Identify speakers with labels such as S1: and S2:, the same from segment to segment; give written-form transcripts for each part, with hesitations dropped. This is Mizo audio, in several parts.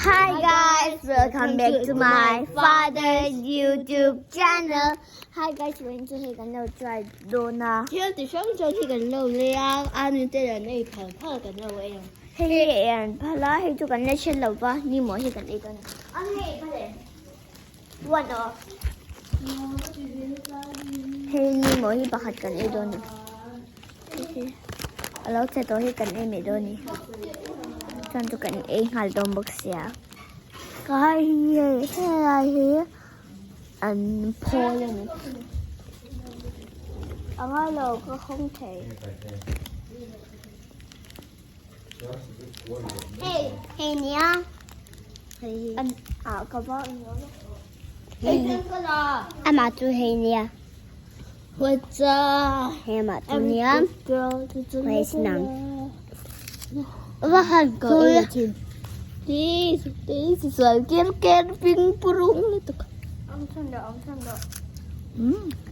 S1: Hi guys, welcome back to my father's YouTube channel. Hi guys, vawiin chu hei kan lo try dawn a.
S2: Thil ti hrang hrang hi kan lo lei a, a nu te an ei phal phal kan lo ei ang.
S1: Hei hi ei an phal a, hei chu kan la hre lo va, ni maw hi kan ei dawn a. An hei phal e. One aw. Hei ni maw hi pakhat kan ei dawn a. A lo che tawh hi kan ei mai dawn a ni. Chuan chu kan ei nghal dawn bawk sia. Ka hai hi hei helai hi an phawl a ni. A ngai lo ka hawng thei. Hei hei nia an ah ka va amah chu hei nia hei amah chu nia hei nang va han ko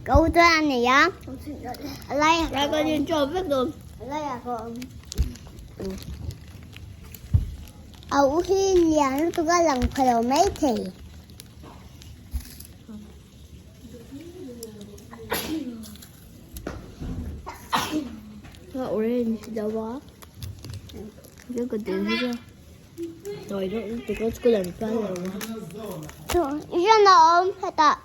S1: câu tôi ăn này á lấy A u hi lian lutuk a lang pha lo maithei.
S2: A orange deuh a chuan ka tel hi chuan tawi deuh lutuk a school an kal lo a.
S1: Chuan a awm hetah.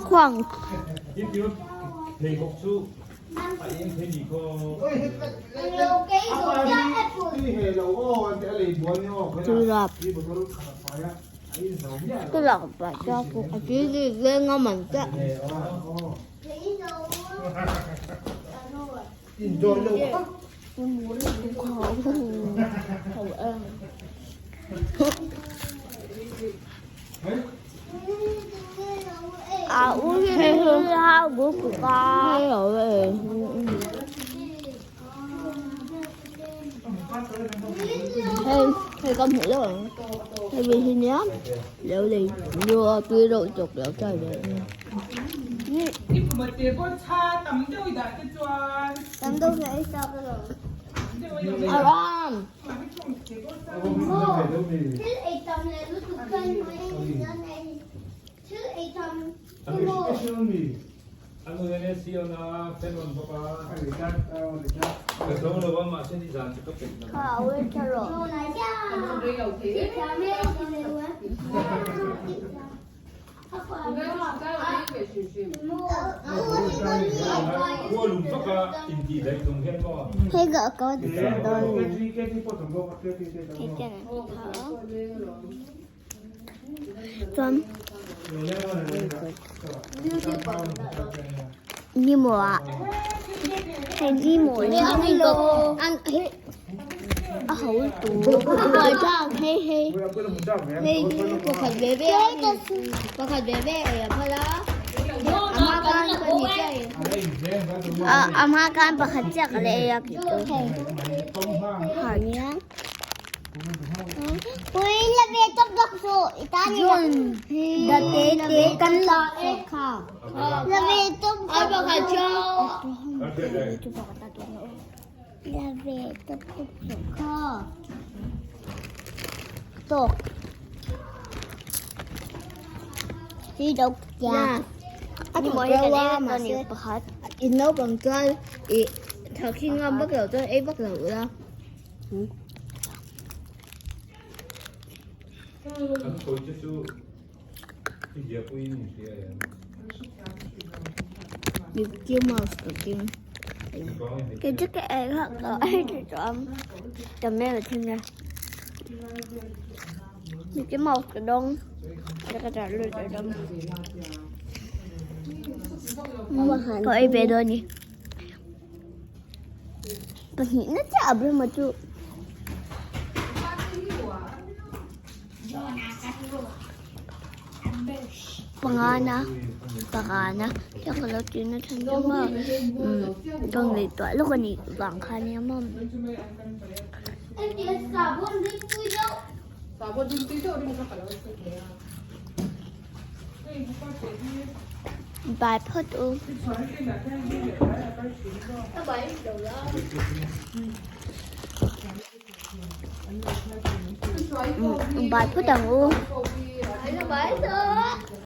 S1: Khuang.
S2: Hei ka hmuh deuh ang hei ve hi nia lo lei lua tui reuh chawk lo try ve Aram
S1: Hei ka ka dawn chuan ni maw ah hei ni maw hi a ho tur a hma khan pakhat chiah ka la ei a
S2: In naupang chuan ih thakhi ngam vak loh chuan ei vak loh ula. Mickey Mouse ka keng.
S1: Cái chiếc cái ấy hoặc là ấy thì cho em tầm mê ở trên này những cái màu cái đông cái trả lời cái đông có ai về đâu nhỉ pahnih na chiah a bul maw chu panga na panga na chuan ka lo tih na chhan chu maw umm ka ngaihtuah lawk a nih vang kha nia maw. Bai phawt u. Bai phawt ang u.